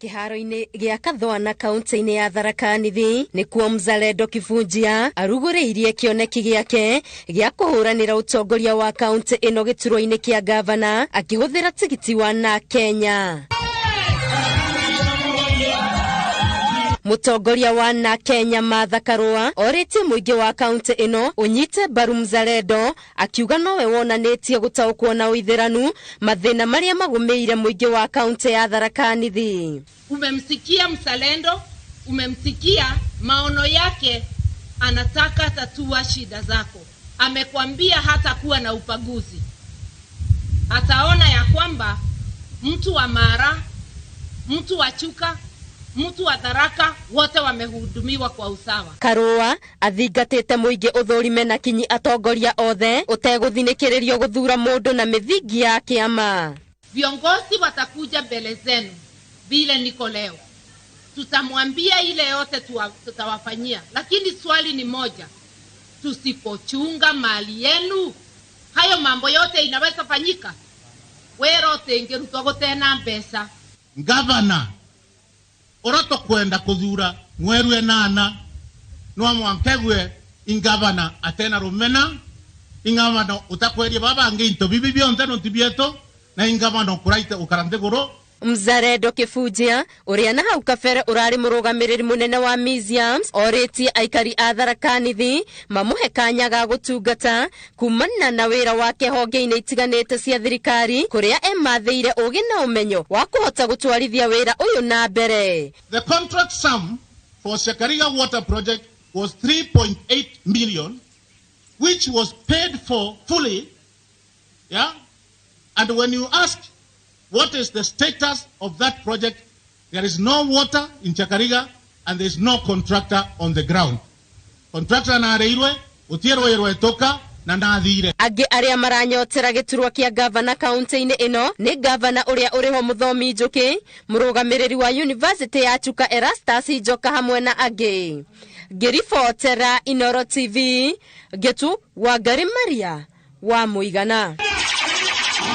Kĩharo-inĩ gĩa Kathwana kaunti-inĩ ya Tharaka Nithi nĩkuo Mzalendo Kibunjia arugũrĩirie kĩoneki gĩake gĩa kũhũranĩra ũtongoria wa kaunti ĩno gĩturwa-inĩ kĩa gavana akĩhũthĩra tigiti wa na Kenya. Mũtongoria wa na Kenya Martha Karua orĩtie mũingĩ wa kaunti ĩno ũnyite mbaru Mzalendo akiuga nowe wonanĩtie gũtaũkwo na ũithĩranu mathĩna marĩa magũmĩire mũingĩ wa kaunti ya Tharaka Nithi. Umemsikia Mzalendo, umemsikia maono yake, anataka tatua shida zako. Amekwambia hata kuwa na upaguzi, ataona ya kwamba mtu wa Mara, mtu wa Chuka, mtu wa Tharaka wote wamehudumiwa kwa usawa. Karua athingatĩte mũingĩ ũthũrime na kinyi atongoria othe ũtegũthinĩkĩrĩrio gũthura mũndũ na mĩthingi ya kĩama. Viongozi watakuja mbele zenu vile niko leo, tutamwambia ile yote tutawafanyia, lakini swali ni moja, tusipochunga mali yenu hayo mambo yote inaweza fanyika? Wero tengerutwa gutena mbeca. Gavana oroto kwenda kuthura mweru enana no mwankegwe ingavana atena rumena ingavana utakweria baba ngi into bibi bionthe no tibieto na ingavana kuraite ukarante goro. Mzalendo Kibunjia uria na hau kabere urari murugamiriri munene wa museums oritie aikari a Tharaka Nithi mamuhe kanya ga gutungata kumana na wira wake honge-inĩ itiganĩte cia thirikari kuria emathĩire ũgĩ na ũmenyo wa kũhota gũtwarithia wĩra ũyũ na mbere. The contract sum for Chakariga water project was 3.8 million, which was paid for fully. Yeah? And when you ask what is the status of that project, there is no water in Chakariga and there is no contractor on the ground. Contractor na areirwe, utierwe irwe toka na nathire. Angĩ arĩa maranyotera gĩturwa kĩa gavana kaunti-inĩ ĩno nĩ gavana ũrĩa ũrĩho Mũthomi Njũkĩ, mũrũgamĩrĩri wa University ya Chuka Erastus Njoka hamwe na angĩ. Ngĩribotera Inooro TV, Ngĩtu Wangari Maria wa Mũigana.